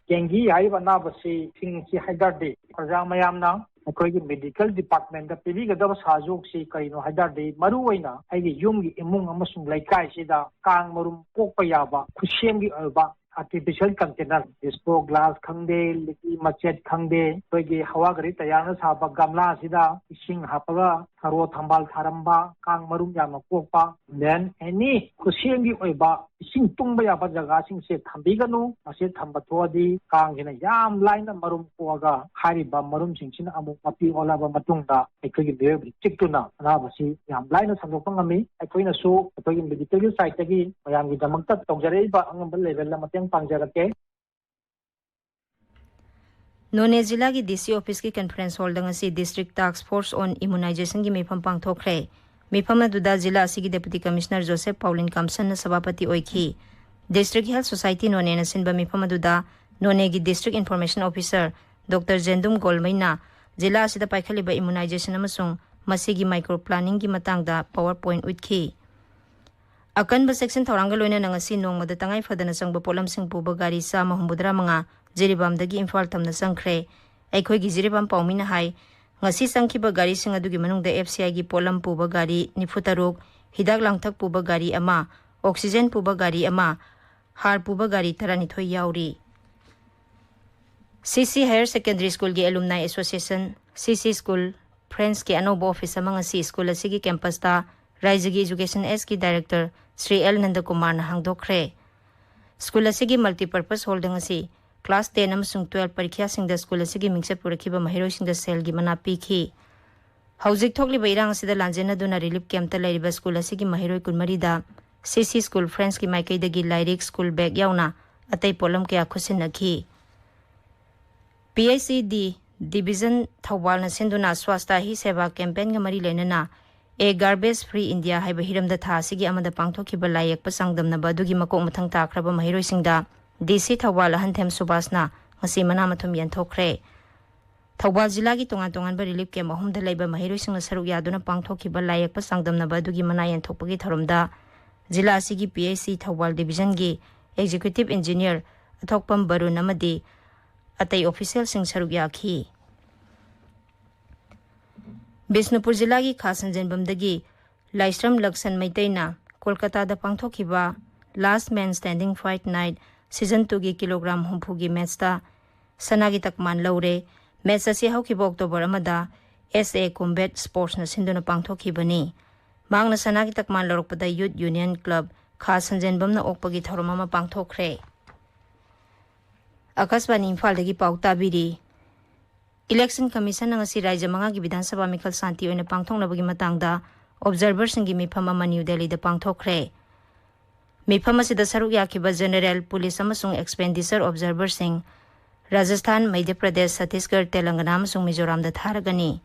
ꯗꯦꯡꯒꯤ ꯍꯥꯏꯔꯤꯕ ꯑꯅꯥꯕꯁꯤ ꯏꯁꯤꯡꯁꯤ ꯍꯥꯏꯇꯥꯔꯗꯤ ꯄ꯭ꯔꯖꯥ ꯃꯌꯥꯝꯅ ꯑꯩꯈꯣꯏꯒꯤ ꯃꯦꯗꯤꯀꯦꯜ ꯗꯤꯄꯥꯔꯠꯃꯦꯟꯗ ꯄꯤꯕꯤꯒꯗꯕ ꯁꯍꯥꯖꯣꯛꯁꯤ ꯀꯔꯤꯅꯣ ꯍꯥꯏꯇꯥꯔꯗꯤ, ꯃꯔꯨꯑꯣꯏꯅ ꯑꯩꯒꯤ ꯌꯨꯝꯒꯤ ꯏꯃꯨꯡ ꯑꯃꯁꯨꯡ ꯂꯩꯀꯥꯏꯁꯤꯗ ꯀꯥꯡ ꯃꯔꯨꯝ ꯀꯣꯛꯄ ꯌꯥꯕ ꯈꯨꯠꯁꯦꯝꯒꯤ ꯑꯣꯏꯕ ꯑꯥꯔꯇꯤꯐꯤꯁꯤꯌꯦꯜ ꯀꯟꯇꯦꯅꯔ, ꯗꯤꯁꯄꯣ ꯒ꯭ꯂꯥꯁ ꯈꯪꯗꯦ, ꯂꯤꯛꯂꯤ ꯃꯆꯦꯠ ꯈꯪꯗꯦ, ꯑꯩꯈꯣꯏꯒꯤ ꯍꯋꯥ ꯒꯥꯔꯤ ꯇꯌꯥꯔꯅ ꯁꯥꯕ ꯒꯝꯂꯥꯁꯤꯗ ꯏꯁꯤꯡ ꯍꯥꯞꯄꯒ ꯊꯔꯣ ꯊꯝꯕꯥꯜ ꯊꯥꯔꯝꯕ, ꯀꯥꯡ ꯃꯔꯨꯝ ꯌꯥꯝꯅ ꯀꯣꯛꯄ, then any ꯈꯨꯠꯁꯦꯝꯒꯤ ꯑꯣꯏꯕ ꯏꯁꯤꯡ ꯇꯨꯡꯕ ꯌꯥꯕ ꯖꯒꯥꯁꯤꯡꯁꯦ ꯊꯝꯕꯤꯒꯅꯨ꯫ ꯃꯁꯤ ꯊꯝꯕ ꯊꯣꯛꯑꯗꯤ ꯀꯥꯡꯁꯤꯅ ꯌꯥꯝ ꯂꯥꯏꯅ ꯃꯔꯨꯝ ꯀꯣꯛꯑꯒ ꯍꯥꯏꯔꯤꯕ ꯃꯔꯨꯝꯁꯤꯡꯁꯤꯅ ꯑꯃꯨꯛ ꯃꯄꯤ ꯑꯣꯜꯂꯕ ꯃꯇꯨꯡꯗ ꯑꯩꯈꯣꯏꯒꯤ ꯃꯤꯑꯣꯏꯕꯗ ꯆꯤꯛꯇꯨꯅ ꯑꯅꯥꯕꯁꯤ ꯌꯥꯝ ꯂꯥꯏꯅ ꯁꯟꯗꯣꯛꯄ ꯉꯝꯃꯤ꯫ ꯑꯩꯈꯣꯏꯅꯁꯨ ꯑꯩꯈꯣꯏꯒꯤ ꯃꯦꯗꯤꯀꯦꯜꯒꯤ ꯁꯥꯏꯠꯇꯒꯤ ꯃꯌꯥꯝꯒꯤꯗꯃꯛꯇ ꯇꯧꯖꯔꯛꯏꯕ ꯑꯉꯝꯕ ꯂꯦꯚꯦꯜꯗ ꯃꯇꯦꯡ ꯄꯥꯡꯖꯔꯛꯀꯦ꯫ ꯅꯣꯅꯦ ꯖꯤꯂꯥꯒꯤ ꯗꯤ ꯁꯤ ꯑꯣꯐꯤꯁꯀꯤ ꯀꯟꯐꯔꯦꯟꯁ ꯍꯣꯜꯗ ꯉꯁꯤ District Task Force on Immunizationꯒꯤ ꯃꯤꯐꯝ ꯄꯥꯡꯊꯣꯛꯈ꯭ꯔꯦ꯫ ꯃꯤꯐꯝ ꯑꯗꯨꯗ ꯖꯤꯂꯥ ꯑꯁꯤꯒꯤ ꯗꯦꯄꯨꯇꯤ ꯀꯃꯤꯁꯅꯔ ꯖꯣꯁꯦꯐ ꯄꯥꯎꯂꯤꯟ ꯀꯥꯝꯁꯟꯅ ꯁꯚꯥꯄꯇꯤ ꯑꯣꯏꯈꯤ꯫ District Health Society ꯅꯣꯅꯦꯅ ꯁꯤꯟꯕ ꯃꯤꯐꯝ ꯑꯗꯨꯗ ꯅꯣꯅꯦꯒꯤ District Information Officer ꯗꯣꯛꯇꯔ ꯖꯦꯟꯗꯨꯝ ꯒꯣꯜꯃꯩꯅ ꯖꯤꯂꯥ ꯑꯁꯤꯗ ꯄꯥꯏꯈꯠꯂꯤꯕ ꯏꯃꯨꯅꯥꯏꯖꯦꯁꯟ ꯑꯃꯁꯨꯡ ꯃꯁꯤꯒꯤ ꯃꯥꯏꯀ꯭ꯔꯣ ꯄ꯭ꯂꯥꯅꯤꯡꯒꯤ ꯃꯇꯥꯡꯗ ꯄꯥꯋꯔ ꯄꯣꯏꯟꯠ ꯎꯠꯈꯤ꯫ ꯑꯀꯟꯕ ꯆꯦꯛꯁꯤꯟ ꯊꯧꯔꯥꯡꯒ ꯂꯣꯏꯅꯅ ꯉꯁꯤ ꯅꯣꯡꯃꯗ ꯇꯉꯥꯏ ꯐꯗꯅ ꯆꯪꯕ ꯄꯣꯠꯂꯝꯁꯤꯡ ꯄꯨꯕ ꯒꯥꯔꯤ ꯆꯥꯝꯃ ꯍꯨꯝꯐꯨꯇꯔꯥ ꯃꯉꯥ ꯖꯤꯔꯤꯕꯥꯝꯗꯒꯤ ꯏꯝꯐꯥꯜ ꯇꯝꯅ ꯆꯪꯈ꯭ꯔꯦ꯫ ꯑꯩꯈꯣꯏꯒꯤ ꯖꯤꯔꯤꯕꯥꯝ ꯄꯥꯎꯃꯤꯅ ꯍꯥꯏ, ꯉꯁꯤ ꯆꯪꯈꯤꯕ ꯒꯥꯔꯤꯁꯤꯡ ꯑꯗꯨꯒꯤ ꯃꯅꯨꯡꯗ ꯑꯦꯐ ꯁꯤ ꯑꯥꯏꯒꯤ ꯄꯣꯠꯂꯝ ꯄꯨꯕ ꯒꯥꯔꯤ ꯅꯤꯐꯨꯇꯔꯨꯛ, ꯍꯤꯗꯥꯛ ꯂꯥꯡꯊꯛ ꯄꯨꯕ ꯒꯥꯔꯤ ꯑꯃ, ꯑꯣꯛꯁꯤꯖꯦꯟ ꯄꯨꯕ ꯒꯥꯔꯤ ꯑꯃ, ꯍꯥꯔ ꯄꯨꯕ ꯒꯥꯔꯤ ꯇꯔꯥꯅꯤꯊꯣꯏ ꯌꯥꯎꯔꯤ꯫ ꯁꯤ ꯁꯤ Higher Secondary Schoolꯒꯤ Alumni Association, ꯁꯤ ꯁꯤ School Friendsꯀꯤ ꯑꯅꯧꯕ ꯑꯣꯐꯤꯁ ꯑꯃ ꯉꯁꯤ ꯁ꯭ꯀꯨꯜ ꯑꯁꯤꯒꯤ ꯀꯦꯝꯄꯁꯇ ꯔꯥꯏꯖꯒꯤ Education Sꯀꯤ Director ꯁ꯭ꯔꯤ ꯑꯦꯜ ꯅꯟꯗꯀꯨꯃꯥꯔꯅ ꯍꯥꯡꯗꯣꯛꯈ꯭ꯔꯦ꯫ ꯁ꯭ꯀꯨꯜ ꯑꯁꯤꯒꯤ multipurpose hallꯗ ꯉꯁꯤ class ten ꯑꯃꯁꯨꯡ twelve ꯄꯔꯤꯈ꯭ꯌꯥꯁꯤꯡꯗ ꯁ꯭ꯀꯨꯜ ꯑꯁꯤꯒꯤ ꯃꯤꯡꯆꯠ ꯄꯨꯔꯛꯈꯤꯕ ꯃꯍꯩꯔꯣꯏꯁꯤꯡꯗ ꯁꯦꯜꯒꯤ ꯃꯅꯥ ꯄꯤꯈꯤ꯫ ꯍꯧꯖꯤꯛ ꯊꯣꯛꯂꯤꯕ ꯏꯔꯥꯡ ꯑꯁꯤꯗ ꯂꯥꯟꯖꯦꯟꯅꯗꯨꯅ ꯔꯤꯂꯤꯐ ꯀꯦꯝꯞꯇ ꯂꯩꯔꯤꯕ ꯁ꯭ꯀꯨꯜ ꯑꯁꯤꯒꯤ ꯃꯍꯩꯔꯣꯏ ꯀꯨꯟꯃꯔꯤꯗ ꯁꯤ ꯁꯤ School Friendsꯀꯤ ꯃꯥꯏꯀꯩꯗꯒꯤ ꯂꯥꯏꯔꯤꯛ, ꯁ꯭ꯀꯨꯜ ꯕꯦꯒ ꯌꯥꯎꯅ ꯑꯇꯩ ꯄꯣꯠꯂꯝ ꯀꯌꯥ ꯈꯨꯠꯁꯤꯟꯅꯈꯤ꯫ ꯄꯤ ꯑꯩꯆ ꯏ ꯗꯤ ꯗꯤꯕꯤꯖꯟ ꯊꯧꯕꯥꯜꯅ ꯁꯤꯟꯗꯨꯅ ꯁ꯭ꯋꯥꯁꯇ ꯍꯤ ꯁꯦꯕꯥ ꯀꯦꯝꯄꯦꯟꯒ ꯃꯔꯤ ꯂꯩꯅꯅ A Garbage Free India ꯍꯥꯏꯕ ꯍꯤꯔꯝꯗ ꯊꯥ ꯑꯁꯤꯒꯤ ꯑꯃꯗ ꯄꯥꯡꯊꯣꯛꯈꯤꯕ ꯂꯥꯏ ꯌꯦꯛꯄ ꯆꯥꯡꯗꯝꯅꯕ ꯑꯗꯨꯒꯤ ꯃꯀꯣꯛ ꯃꯊꯪ ꯇꯥꯈ꯭ꯔꯕ ꯃꯍꯩꯔꯣꯏꯁꯤꯡꯗ ꯗꯤ ꯁꯤ ꯊꯧꯕꯥꯜ ꯑꯍꯟꯊꯦꯝ ꯁꯨꯕꯥꯁꯅ ꯉꯁꯤ ꯃꯅꯥ ꯃꯊꯨꯝ ꯌꯦꯟꯊꯣꯛꯈ꯭ꯔꯦ꯫ ꯊꯧꯕꯥꯜ ꯖꯤꯂꯥꯒꯤ ꯇꯣꯉꯥꯟ ꯇꯣꯉꯥꯟꯕ ꯔꯤꯂꯤꯐ ꯀꯦꯝꯞ ꯑꯍꯨꯝꯗ ꯂꯩꯕ ꯃꯍꯩꯔꯣꯏꯁꯤꯡꯅ ꯁꯔꯨꯛ ꯌꯥꯗꯨꯅ ꯄꯥꯡꯊꯣꯛꯈꯤꯕ ꯂꯥꯏꯌꯦꯛꯄ ꯆꯥꯡꯗꯝꯅꯕ ꯑꯗꯨꯒꯤ ꯃꯅꯥ ꯌꯦꯟꯊꯣꯛꯄꯒꯤ ꯊꯧꯔꯝꯗ ꯖꯤꯂꯥ ꯑꯁꯤꯒꯤ P H C Thoubal ꯗꯤꯕꯤꯖꯟꯒꯤ executive engineer ꯑꯊꯣꯛꯄꯝ ꯕꯔꯨꯟ ꯑꯃꯗꯤ ꯑꯇꯩ ꯑꯣꯐꯤꯁꯤꯌꯦꯜꯁꯤꯡ ꯁꯔꯨꯛ ꯌꯥꯈꯤ꯫ ꯕꯤꯁꯅꯨꯄꯨꯔ ꯖꯤꯂꯥꯒꯤ ꯈꯥ ꯁꯟꯖꯦꯟꯕꯝꯗꯒꯤ ꯂꯥꯏꯁ꯭ꯔꯝ ꯂꯛꯁꯟ ꯃꯩꯇꯩꯅ ꯀꯣꯜꯀꯇꯥꯗ ꯄꯥꯡꯊꯣꯛꯈꯤꯕ Last Man Standing Fight Night season twoꯒꯤ ꯀꯤꯂꯣꯒ꯭ꯔꯥꯝ ꯍꯨꯝꯐꯨꯒꯤ ꯃꯦꯠꯁꯇ ꯁꯅꯥꯒꯤ ꯇꯛꯃꯥꯟ ꯂꯧꯔꯦ꯫ ꯃꯦꯠꯁ ꯑꯁꯤ ꯍꯧꯈꯤꯕ ꯑꯣꯛꯇꯣꯕꯔ ꯑꯃꯗ ꯑꯦꯁ ꯑꯦ ꯀꯨꯝꯕꯦꯠ ꯁ꯭ꯄꯣꯔꯠꯁꯅ ꯁꯤꯟꯗꯨꯅ ꯄꯥꯡꯊꯣꯛꯈꯤꯕꯅꯤ꯫ ꯃꯍꯥꯛꯅ ꯁꯅꯥꯒꯤ ꯇꯛꯃꯥꯟ ꯂꯧꯔꯛꯄꯗ ꯌꯨꯠ ꯌꯨꯅꯤꯌꯟ ꯀ꯭ꯂꯕ ꯈꯥ ꯁꯟꯖꯦꯟꯕꯝꯅ ꯑꯣꯛꯄꯒꯤ ꯊꯧꯔꯝ ꯑꯃ ꯄꯥꯡꯊꯣꯛꯈ꯭ꯔꯦ꯫ ꯑꯀꯥꯁꯕꯥꯅꯤ ꯏꯝꯐꯥꯜꯗꯒꯤ ꯄꯥꯎ ꯇꯥꯕꯤꯔꯤ꯫ ꯏꯂꯦꯛꯁꯟ ꯀꯃꯤꯁꯟꯅ ꯉꯁꯤ ꯔꯥꯏꯖ꯭ꯌ ꯃꯉꯥꯒꯤ ꯕꯤꯙꯥꯟ ꯁꯚꯥ ꯃꯤꯈꯜ ꯁꯥꯟꯇꯤ ꯑꯣꯏꯅ ꯄꯥꯡꯊꯣꯛꯅꯕꯒꯤ ꯃꯇꯥꯡꯗ ꯑꯣꯕꯖꯥꯔꯚꯔꯁꯤꯡꯒꯤ ꯃꯤꯐꯝ ꯑꯃ ꯅ꯭ꯌꯨ ꯗꯦꯜꯂꯤꯗ ꯄꯥꯡꯊꯣꯛꯈ꯭ꯔꯦ꯫ ꯃꯤꯐꯝ ꯑꯁꯤꯗ ꯁꯔꯨꯛ ꯌꯥꯈꯤꯕ ꯖꯦꯅꯦꯔꯦꯜ, ꯄꯨꯂꯤꯁ ꯑꯃꯁꯨꯡ ꯑꯦꯛꯁꯄꯦꯟꯗꯤꯆꯔ ꯑꯣꯕꯖꯥꯔꯚꯔꯁꯤꯡ, ꯔꯥꯖꯁꯊꯥꯟ, ꯃꯙ꯭ꯌ ꯄ꯭ꯔꯗꯦꯁ, ꯁꯠꯇꯤꯁꯒꯔ, ꯇꯦꯂꯪꯒꯅꯥ ꯑꯃꯁꯨꯡ ꯃꯤꯖꯣꯔꯥꯝꯗ ꯊꯥꯔꯒꯅꯤ꯫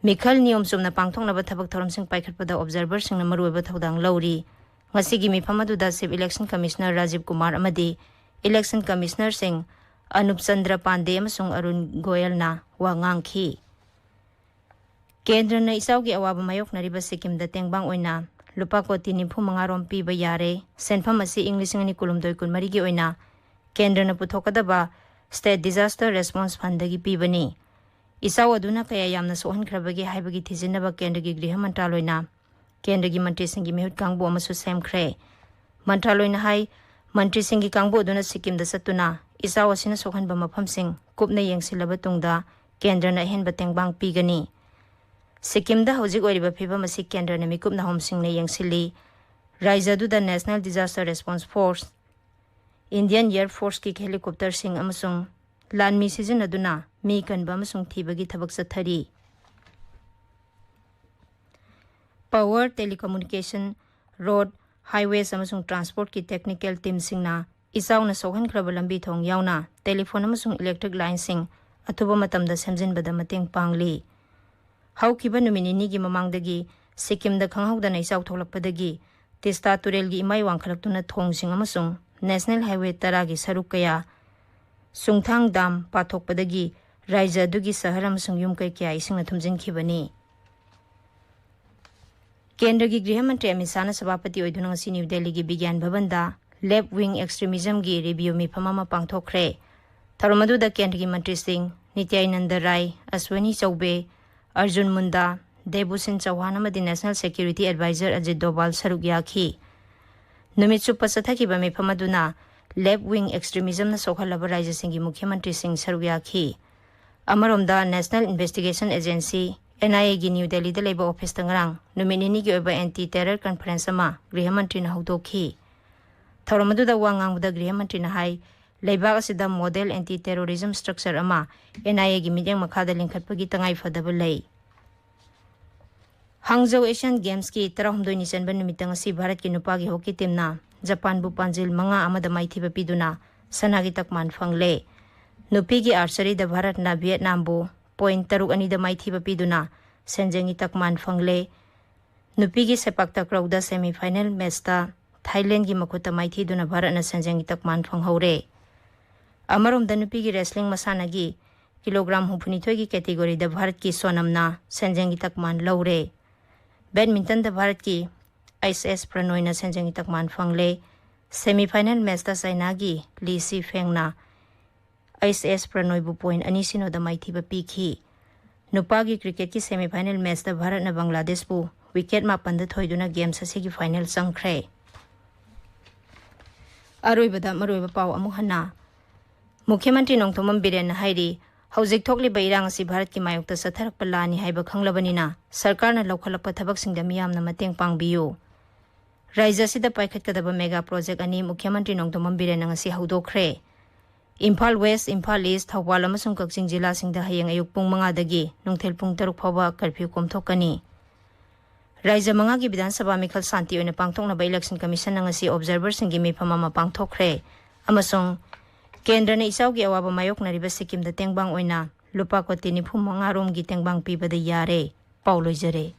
ꯃꯤꯈꯜ ꯅꯤꯌꯣꯝ ꯆꯨꯝꯅ ꯄꯥꯡꯊꯣꯛꯅꯕ ꯊꯕꯛ ꯊꯧꯔꯝꯁꯤꯡ ꯄꯥꯏꯈꯠꯄꯗ ꯑꯣꯕꯖꯥꯔꯚꯔꯁꯤꯡꯅ ꯃꯔꯨꯑꯣꯏꯕ ꯊꯧꯗꯥꯡ ꯂꯧꯔꯤ꯫ ꯉꯁꯤꯒꯤ ꯃꯤꯐꯝ ꯑꯗꯨꯗ chief election commissioner Rajiv Kumar ꯑꯃꯗꯤ ꯏꯂꯦꯛꯁꯟ ꯀꯃꯤꯁꯅꯔꯁꯤꯡ ꯑꯅꯨꯞ ꯆꯟꯗ꯭ꯔ ꯄꯥꯟꯗꯦ ꯑꯃꯁꯨꯡ ꯑꯔꯨꯟ ꯒꯣꯌꯜꯅ ꯋꯥ ꯉꯥꯡꯈꯤ꯫ ꯀꯦꯟꯗ꯭ꯔꯅ ꯏꯆꯥꯎꯒꯤ ꯑꯋꯥꯕ ꯃꯥꯌꯣꯛꯅꯔꯤꯕ ꯁꯤꯛꯀꯤꯝꯗ ꯇꯦꯡꯕꯥꯡ ꯑꯣꯏꯅ ꯂꯨꯄꯥ ꯀꯣꯇꯤ ꯅꯤꯐꯨ ꯃꯉꯥ ꯔꯣꯝ ꯄꯤꯕ ꯌꯥꯔꯦ꯫ ꯁꯦꯟꯐꯝ ꯑꯁꯤ ꯏꯪ ꯂꯤꯁꯤꯡ ꯑꯅꯤ ꯀꯨꯟꯍꯨꯝꯗꯣꯏ ꯀꯨꯟꯃꯔꯤꯒꯤ ꯑꯣꯏꯅ ꯀꯦꯟꯗ꯭ꯔꯅ ꯄꯨꯊꯣꯛꯀꯗꯕ State Disaster Response Fundꯗꯒꯤ ꯄꯤꯕꯅꯤ꯫ ꯏꯆꯥꯎ ꯑꯗꯨꯅ ꯀꯌꯥ ꯌꯥꯝꯅ ꯁꯣꯛꯍꯟꯈ꯭ꯔꯕꯒꯦ ꯍꯥꯏꯕꯒꯤ ꯊꯤꯖꯤꯟꯅꯕ ꯀꯦꯟꯗ꯭ꯔꯒꯤ ꯒ꯭ꯔꯤꯍ ꯃꯟꯇ꯭ꯔꯥꯂꯣꯏꯅ ꯀꯦꯟꯗ꯭ꯔꯒꯤ ꯃꯟꯇ꯭ꯔꯤꯁꯤꯡꯒꯤ ꯃꯤꯍꯨꯠ ꯀꯥꯡꯕꯨ ꯑꯃꯁꯨ ꯁꯦꯝꯈ꯭ꯔꯦ꯫ ꯃꯟꯇ꯭ꯔꯥꯂꯣꯏꯅ ꯍꯥꯏ, ꯃꯟꯇ꯭ꯔꯤꯁꯤꯡꯒꯤ ꯀꯥꯡꯕꯨ ꯑꯗꯨꯅ ꯁꯤꯛꯀꯤꯝꯗ ꯆꯠꯇꯨꯅ ꯏꯆꯥꯎ ꯑꯁꯤꯅ ꯁꯣꯛꯍꯟꯕ ꯃꯐꯝꯁꯤꯡ ꯀꯨꯞꯅ ꯌꯦꯡꯁꯤꯜꯂꯕ ꯇꯨꯡꯗ ꯀꯦꯟꯗ꯭ꯔꯅ ꯑꯍꯦꯟꯕ ꯇꯦꯡꯕꯥꯡ ꯄꯤꯒꯅꯤ꯫ ꯁꯤꯛꯀꯤꯝꯗ ꯍꯧꯖꯤꯛ ꯑꯣꯏꯔꯤꯕ ꯐꯤꯕꯝ ꯑꯁꯤ ꯀꯦꯟꯗ꯭ꯔꯅ ꯃꯤꯀꯨꯞ ꯅꯥꯍꯣꯝꯁꯤꯡꯅ ꯌꯦꯡꯁꯤꯜꯂꯤ꯫ ꯔꯥꯏꯖ꯭ꯌ ꯑꯗꯨꯗ National Disaster Response Force, Indian Air Forceꯀꯤ ꯍꯦꯂꯤꯀꯣꯞꯇꯔꯁꯤꯡ ꯑꯃꯁꯨꯡ ꯂꯥꯟꯃꯤ ꯁꯤꯖꯤꯟꯅꯗꯨꯅ ꯃꯤ ꯀꯟꯕ ꯑꯃꯁꯨꯡ ꯊꯤꯕꯒꯤ ꯊꯕꯛ ꯆꯠꯊꯔꯤ꯫ Power, Telecommunication, Road, Highways ꯑꯃꯁꯨꯡ Transportꯀꯤ technical teamꯁꯤꯡꯅ ꯏꯆꯥꯎꯅ ꯁꯣꯛꯍꯟꯈ꯭ꯔꯕ ꯂꯝꯕꯤ ꯊꯣꯡ ꯌꯥꯎꯅ telephone ꯑꯃꯁꯨꯡ electric lineꯁꯤꯡ ꯑꯊꯨꯕ ꯃꯇꯝꯗ ꯁꯦꯝꯖꯤꯟꯕꯗ ꯃꯇꯦꯡ ꯄꯥꯡꯂꯤ꯫ ꯍꯧꯈꯤꯕ ꯅꯨꯃꯤꯠ ꯅꯤꯅꯤꯒꯤ ꯃꯃꯥꯡꯗꯒꯤ ꯁꯤꯛꯀꯤꯝꯗ ꯈꯪꯍꯧꯗꯅ ꯏꯆꯥꯎ ꯊꯣꯛꯂꯛꯄꯗꯒꯤ ꯇꯤꯁꯇꯥ ꯇꯨꯔꯦꯜꯒꯤ ꯏꯃꯥꯏ ꯋꯥꯡꯈꯠꯂꯛꯇꯨꯅ ꯊꯣꯡꯁꯤꯡ ꯑꯃꯁꯨꯡ National Highway ꯇꯔꯥꯒꯤ ꯁꯔꯨꯛ ꯀꯌꯥ ꯆꯨꯡꯊꯥꯡ ꯗꯥꯝ ꯄꯥꯊꯣꯛꯄꯗꯒꯤ ꯔꯥꯏꯖ꯭ꯌ ꯑꯗꯨꯒꯤ ꯁꯍꯔ ꯑꯃꯁꯨꯡ ꯌꯨꯝ ꯀꯩ ꯀꯌꯥ ꯏꯁꯤꯡꯅ ꯊꯨꯝꯖꯤꯟꯈꯤꯕꯅꯤ꯫ ꯀꯦꯟꯗ꯭ꯔꯒꯤ ꯒ꯭ꯔꯤꯍ ꯃꯟꯇ꯭ꯔꯤ ꯑꯃꯤꯠ ꯁꯥꯍꯅ ꯁꯚꯥꯄꯇꯤ ꯑꯣꯏꯗꯨꯅ ꯉꯁꯤ ꯅ꯭ꯌꯨ ꯗꯦꯜꯂꯤꯒꯤ ꯕꯤꯒ꯭ꯌꯥꯟ ꯚꯕꯟꯗ ꯂꯦꯐ ꯋꯤꯡ ꯑꯦꯛꯁꯇ꯭ꯔꯤꯃꯤꯖꯝꯒꯤ ꯔꯤꯚꯤꯌꯨ ꯃꯤꯐꯝ ꯑꯃ ꯄꯥꯡꯊꯣꯛꯈ꯭ꯔꯦ꯫ ꯊꯧꯔꯝ ꯑꯗꯨꯗ ꯀꯦꯟꯗ꯭ꯔꯒꯤ ꯃꯟꯇ꯭ꯔꯤꯁꯤꯡ ꯅꯤꯇ꯭ꯌꯥꯅꯟꯗ ꯔꯥꯏ, ꯑꯁ꯭ꯋꯤꯅꯤ ꯆꯧꯕꯦ, ꯑꯔꯖꯨꯟ ꯃꯨꯟꯗꯥ, ꯗꯦꯕꯨꯁꯤꯟ ꯆꯧꯍꯥꯟ ꯑꯃꯗꯤ ꯅꯦꯁꯅꯦꯜ ꯁꯦꯀ꯭ꯌꯨꯔꯤꯇꯤ ꯑꯦꯗꯚꯥꯏꯖꯔ ꯑꯖꯤꯠ ꯗꯣꯚꯥꯜ ꯁꯔꯨꯛ ꯌꯥꯈꯤ꯫ ꯅꯨꯃꯤꯠ ꯆꯨꯞꯄ ꯆꯠꯊꯈꯤꯕ ꯃꯤꯐꯝ ꯑꯗꯨꯅ ꯂꯦꯐ ꯋꯤꯡ ꯑꯦꯛꯁꯇ꯭ꯔꯤꯃꯤꯖꯝꯅ ꯁꯣꯛꯍꯜꯂꯕ ꯔꯥꯖ꯭ꯌꯁꯤꯡꯒꯤ ꯃꯨꯈ꯭ꯌ ꯃꯟꯇ꯭ꯔꯤꯁꯤꯡ ꯁꯔꯨꯛ ꯌꯥꯈꯤ꯫ ꯑꯃꯔꯣꯝꯗ, ꯅꯦꯁꯅꯦꯜ ꯏꯟꯚꯦꯁꯇꯤꯒꯦꯁꯟ ꯑꯦꯖꯦꯟꯁꯤ, ꯑꯦꯟ ꯑꯥꯏ ꯑꯦꯒꯤ ꯅ꯭ꯌꯨ ꯗꯦꯜꯂꯤꯗ ꯂꯩꯕ ꯑꯣꯐꯤꯁꯇ ꯉꯔꯥꯡ ꯅꯨꯃꯤꯠ ꯅꯤꯅꯤꯒꯤ ꯑꯣꯏꯕ ꯑꯦꯟꯇꯤ ꯇꯦꯔꯔ ꯀꯟꯐꯔꯦꯟꯁ ꯑꯃ ꯒ꯭ꯔꯤꯍ ꯃꯟꯇ꯭ꯔꯤꯅ ꯍꯧꯗꯣꯛꯈꯤ꯫ ꯊꯧꯔꯝ ꯑꯗꯨꯗ ꯋꯥ ꯉꯥꯡꯕꯗ ꯒ꯭ꯔꯤꯍ ꯃꯟꯇ꯭ꯔꯤꯅ ꯍꯥꯏ, ꯂꯩꯕꯥꯛ ꯑꯁꯤꯗ ꯃꯣꯗꯦꯜ ꯑꯦꯟꯇꯤ ꯇꯦꯔꯣꯔꯤꯖꯝ ꯁ꯭ꯇ꯭ꯔꯛꯆꯔ ꯑꯃ ꯑꯦꯟ ꯑꯥꯏ ꯑꯦꯒꯤ ꯃꯤꯠꯌꯦꯡ ꯃꯈꯥꯗ ꯂꯤꯡꯈꯠꯄꯒꯤ ꯇꯉꯥꯏꯐꯗꯕ ꯂꯩ꯫ ꯍꯥꯡꯖꯧ ꯑꯦꯁꯤꯌꯥꯟ ꯒꯦꯝꯁꯀꯤ ꯇꯔꯥꯍꯨꯝꯗꯣꯏꯅꯤ ꯆꯟꯕ ꯅꯨꯃꯤꯠꯇ ꯉꯁꯤ ꯚꯥꯔꯠꯀꯤ ꯅꯨꯄꯥꯒꯤ ꯍꯣꯀꯤ ꯇꯤꯝꯅ ꯖꯄꯥꯟꯕꯨ ꯄꯥꯟꯖꯤꯜ ꯃꯉꯥ ꯑꯃꯗ ꯃꯥꯏꯊꯤꯕ ꯄꯤꯗꯨꯅ ꯁꯅꯥꯒꯤ ꯇꯛꯃꯥꯟ ꯐꯪꯂꯦ꯫ ꯅꯨꯄꯤꯒꯤ ꯑꯥꯔꯆꯔꯤꯗ ꯚꯥꯔꯠꯅ ꯚꯤꯌꯦꯠꯅꯥꯝꯕꯨ ꯄꯣꯏꯟ ꯇꯔꯨꯛ ꯑꯅꯤꯗ ꯃꯥꯏꯊꯤꯕ ꯄꯤꯗꯨꯅ ꯁꯦꯟꯖꯦꯡꯒꯤ ꯇꯛꯃꯥꯟ ꯐꯪꯂꯦ꯫ ꯅꯨꯄꯤꯒꯤ ꯁꯦꯄꯥꯛ ꯇꯀ꯭ꯔꯧꯗ ꯁꯦꯃꯤ ꯐꯥꯏꯅꯦꯜ ꯃꯦꯆꯇ ꯊꯥꯏꯂꯦꯟꯒꯤ ꯃꯈꯨꯠꯇ ꯃꯥꯏꯊꯤꯗꯨꯅ ꯚꯥꯔꯠꯅ ꯁꯦꯟꯖꯦꯡꯒꯤ ꯇꯛꯃꯥꯟ ꯐꯪꯍꯧꯔꯦ꯫ ꯑꯃꯔꯣꯝꯗ ꯅꯨꯄꯤꯒꯤ ꯔꯦꯁꯂꯤꯡ ꯃꯁꯥꯟꯅꯒꯤ ꯀꯤꯂꯣꯒ꯭ꯔꯥꯝ ꯍꯨꯝꯐꯨꯅꯤꯊꯣꯏꯒꯤ ꯀꯦꯇꯦꯒꯣꯔꯤꯗ ꯚꯥꯔꯠꯀꯤ ꯁꯣꯅꯝꯅ ꯁꯦꯟꯖꯦꯡꯒꯤ ꯇꯛꯃꯥꯟ ꯂꯧꯔꯦ꯫ ꯕꯦꯗꯃꯤꯟꯇꯟꯗ ꯚꯥꯔꯠꯀꯤ ꯑꯩꯆ ꯑꯦꯁ ꯄ꯭ꯔꯅꯣꯏꯅ ꯁꯦꯟꯖꯦꯡꯒꯤ ꯇꯛꯃꯥꯟ ꯐꯪꯂꯦ꯫ ꯁꯦꯃꯤ ꯐꯥꯏꯅꯦꯜ ꯃꯦꯆꯇ ꯆꯥꯏꯅꯥꯒꯤ ꯂꯤ ꯁꯤ ꯐꯦꯡꯅ ꯑꯩꯆ ꯑꯦꯁ ꯄ꯭ꯔꯅꯣꯏꯕꯨ ꯄꯣꯏꯟ ꯑꯅꯤ ꯁꯤꯅꯣꯗ ꯃꯥꯏꯊꯤꯕ ꯄꯤꯈꯤ꯫ ꯅꯨꯄꯥꯒꯤ ꯀ꯭ꯔꯤꯀꯦꯠꯀꯤ ꯁꯦꯃꯤ ꯐꯥꯏꯅꯦꯜ ꯃꯦꯆꯇ ꯚꯥꯔꯠꯅ ꯕꯪꯒ꯭ꯂꯥꯗꯦꯁꯄꯨ ꯋꯤꯀꯦꯠ ꯃꯥꯄꯟꯗ ꯊꯣꯏꯗꯨꯅ ꯒꯦꯝꯁ ꯑꯁꯤꯒꯤ ꯐꯥꯏꯅꯦꯜ ꯆꯪꯈ꯭ꯔꯦ꯫ ꯑꯔꯣꯏꯕꯗ ꯃꯔꯨꯑꯣꯏꯕ ꯄꯥꯎ ꯑꯃꯨꯛ ꯍꯟꯅ꯫ ꯃꯨꯈ꯭ꯌ ꯃꯟꯇ꯭ꯔꯤ ꯅꯣꯡꯊꯣꯝꯕꯝ ꯕꯤꯔꯦꯟꯅ ꯍꯥꯏꯔꯤ, ꯍꯧꯖꯤꯛ ꯊꯣꯛꯂꯤꯕ ꯏꯔꯥꯡ ꯑꯁꯤ ꯚꯥꯔꯠꯀꯤ ꯃꯥꯌꯣꯛꯇ ꯆꯠꯊꯔꯛꯄ ꯂꯥꯟꯅꯤ ꯍꯥꯏꯕ ꯈꯪꯂꯕꯅꯤꯅ ꯁꯔꯀꯥꯔꯅ ꯂꯧꯈꯠꯂꯛꯄ ꯊꯕꯛꯁꯤꯡꯗ ꯃꯤꯌꯥꯝꯅ ꯃꯇꯦꯡ ꯄꯥꯡꯕꯤꯌꯨ꯫ ꯔꯥꯖ꯭ꯌ ꯑꯁꯤꯗ ꯄꯥꯏꯈꯠꯀꯗꯕ ꯃꯦꯒꯥ ꯄ꯭ꯔꯣꯖꯦꯛ ꯑꯅꯤ ꯃꯨꯈ꯭ꯌ ꯃꯟꯇ꯭ꯔꯤ ꯅꯣꯡꯊꯣꯝꯕꯝ ꯕꯤꯔꯦꯟꯅ ꯉꯁꯤ ꯍꯧꯗꯣꯛꯈ꯭ꯔꯦ꯫ ꯏꯝꯐꯥꯜ ꯋꯦꯁ, ꯏꯝꯐꯥꯜ ꯏꯁ, ꯊꯧꯕꯥꯜ ꯑꯃꯁꯨꯡ ꯀꯛꯆꯤꯡ ꯖꯤꯂꯥꯁꯤꯡꯗ ꯍꯌꯦꯡ ꯑꯌꯨꯛ ꯄꯨꯡ ꯃꯉꯥꯗꯒꯤ ꯅꯨꯡꯊꯤꯜ ꯄꯨꯡ ꯇꯔꯨꯛ ꯐꯥꯎꯕ ꯀꯔꯐ꯭ꯌꯨ ꯀꯣꯝꯊꯣꯛꯀꯅꯤ꯫ ꯔꯥꯖ꯭ꯌ ꯃꯉꯥꯒꯤ ꯕꯤꯙꯥꯟ ꯁꯚꯥ ꯃꯤꯈꯜ ꯁꯥꯟꯇꯤ ꯑꯣꯏꯅ ꯄꯥꯡꯊꯣꯛꯅꯕ ꯏꯂꯦꯛꯁꯟ ꯀꯃꯤꯁꯟꯅ ꯉꯁꯤ ꯑꯣꯕꯖꯔꯚꯔꯁꯤꯡꯒꯤ ꯃꯤꯐꯝ ꯑꯃ ꯄꯥꯡꯊꯣꯛꯈ꯭ꯔꯦ ꯑꯃꯁꯨꯡ ꯀꯦꯟꯗ꯭ꯔꯅ ꯏꯆꯥꯎꯒꯤ ꯑꯋꯥꯕ ꯃꯥꯌꯣꯛꯅꯔꯤꯕ ꯁꯤꯛꯀꯤꯝꯗ ꯇꯦꯡꯕꯥꯡ ꯑꯣꯏꯅ ꯂꯨꯄꯥ ꯀꯣꯇꯤ ꯅꯤꯐꯨ ꯃꯉꯥ ꯔꯣꯝꯒꯤ ꯇꯦꯡꯕꯥꯡ ꯄꯤꯕꯗ ꯌꯥꯔꯦ꯫ ꯄꯥꯎ ꯂꯣꯏꯖꯔꯦ꯫